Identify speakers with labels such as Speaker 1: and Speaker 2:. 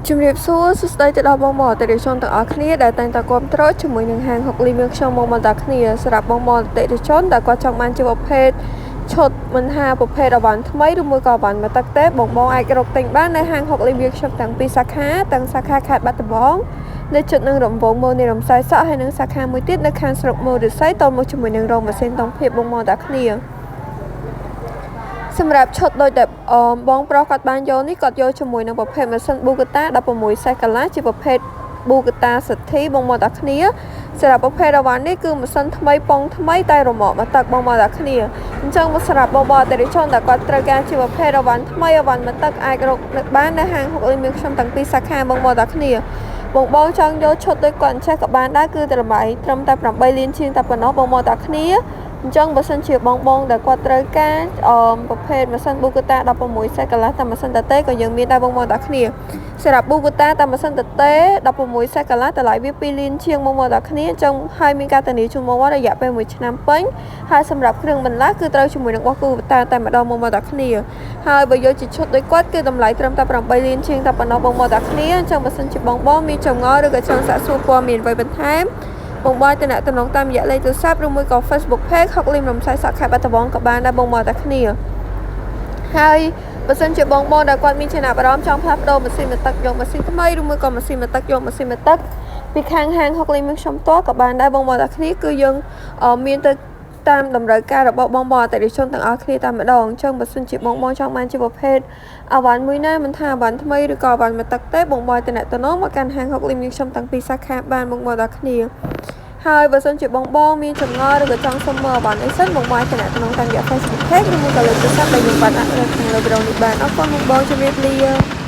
Speaker 1: ជំរាបសួរសួស្តីទៅដល់បងប្អូនអតិថិជនទាំងអស់គ្នាដែលតែងតែគាំទ្រជាមួយនឹងហាងហុកលីមខ្ញុំមកមកតាគ្នាសម្រាប់បងប្អូនអតិថិជនដែលគាត់ចង់បានជាប្រភេទឈុតមិនថាប្រភេទអវ៉ាន់ថ្មីឬមួយក៏អវ៉ាន់មកទឹកទេបងបងអាចរកទិញបាននៅហាងហុកលីមខ្ញុំទាំងពីរសាខាទាំងសាខាខេត្តបាត់ដំបងនៅជិតនឹងរង្វង់មូលនៃរំសាយសក់ហើយនិងសាខាមួយទៀតនៅខាងស្រុកមូលរិស័យតមកជាមួយនឹងរោងម៉ាស៊ីនតុងភាពបងប្អូនតាគ្នាសម្រាប់ឈុតដូចដែលបងប្រុសគាត់បានយកនេះគាត់យកជាមួយនឹងប្រភេទម៉ាស៊ីន Bugatti 16សេសកាឡាជាប្រភេទ Bugatti សទ្ធីបងប្អូនតាគ្នាសម្រាប់ប្រភេទរ៉ាវ៉ាន់នេះគឺម៉ាស៊ីនថ្មីប៉ុងថ្មីតែរមាក់មកទឹកបងប្អូនតាគ្នាអញ្ចឹងមកសម្រាប់បងប្អូនអតិថិជនដែលគាត់ត្រូវការជាប្រភេទរ៉ាវ៉ាន់ថ្មីរ៉ាវ៉ាន់មកទឹកអាចរកបាននៅហាងហុកលីមានខ្ញុំទាំងពីរសាខាបងប្អូនតាគ្នាបងបងចង់យកឈុតដូចគាត់អញ្ចេះក៏បានដែរគឺតម្លៃត្រឹមតែ8លានជាងតែប៉ុណ្ណោះបងប្អូនតាគ្នាអញ្ចឹងបើសិនជាបងបងដែលគាត់ត្រូវការអឺប្រភេទម៉ាស៊ីន Bugatti 16សេកន្លះតាមម៉ាស៊ីនតាតេក៏យើងមានដែរបងប្អូនតាគ្នាសម្រាប់ Bugatti តាមម៉ាស៊ីនតាតេ16សេកន្លះតម្លៃវា2លានជាងបងប្អូនតាគ្នាអញ្ចឹងហើយមានការធានាជូនមករយៈពេល1ឆ្នាំពេញហើយសម្រាប់គ្រឿងបន្លាស់គឺត្រូវជាមួយនឹងរបស់ Bugatti តែម្ដងបងប្អូនតាគ្នាហើយបើយកជាឈុតដូចគាត់គឺតម្លៃត្រឹមតែ8លានជាងតែប៉ុណ្ណោះបងប្អូនតាគ្នាអញ្ចឹងបើសិនជាបងបងមានចម្ងល់ឬក៏ចង់សាកសួរព័ត៌មានអ្វីបន្ថែមបងបងតំណតំណងតាមរយៈលេខទូរស័ព្ទឬមួយក៏ Facebook Page ហុកលីមរំសាយសក់ខេត្តបាត់ដំបងក៏បានដែរបងមកតែគ្នាហើយបើសិនជាបងបងដែលគាត់មានចំណាប់អារម្មណ៍ចង់ផ្លាស់ប្ដូរម៉ាស៊ីនមកទឹកយកម៉ាស៊ីនថ្មីឬមួយក៏ម៉ាស៊ីនមកទឹកយកម៉ាស៊ីនមកទឹកពីខាងហាងហុកលីមខ្ញុំផ្ទាល់ក៏បានដែរបងមកតែគ្នាគឺយើងមានទៅតាមតម្រូវការរបស់បងបងអតិថិជនទាំងអស់គ្នាតែម្ដងអញ្ចឹងបើសិនជាបងបងចង់បានជាប្រភេទអវ៉ាន់មួយណាមិនថាអវ៉ាន់ថ្មីឬក៏អវ៉ាន់មកទឹកទេបងបងតំណតំណមកកាន់ហាងហុកលីមខ្ញុំទាំងពីរសាខាបានបងបងទាំងគ្នាហើយបើសិនជាបងបងមានចម្ងល់ឬក៏ចង់សុំមើលអវ៉ាន់អីសិនបងបងអាចតំណតំណតាមរយៈ Facebook Page ឬមួយក៏លេខទូរស័ព្ទដែលយើងបានដាក់នៅខាងលើវីដេអូនេះបានអរគុណបងបងជម្រាបលា។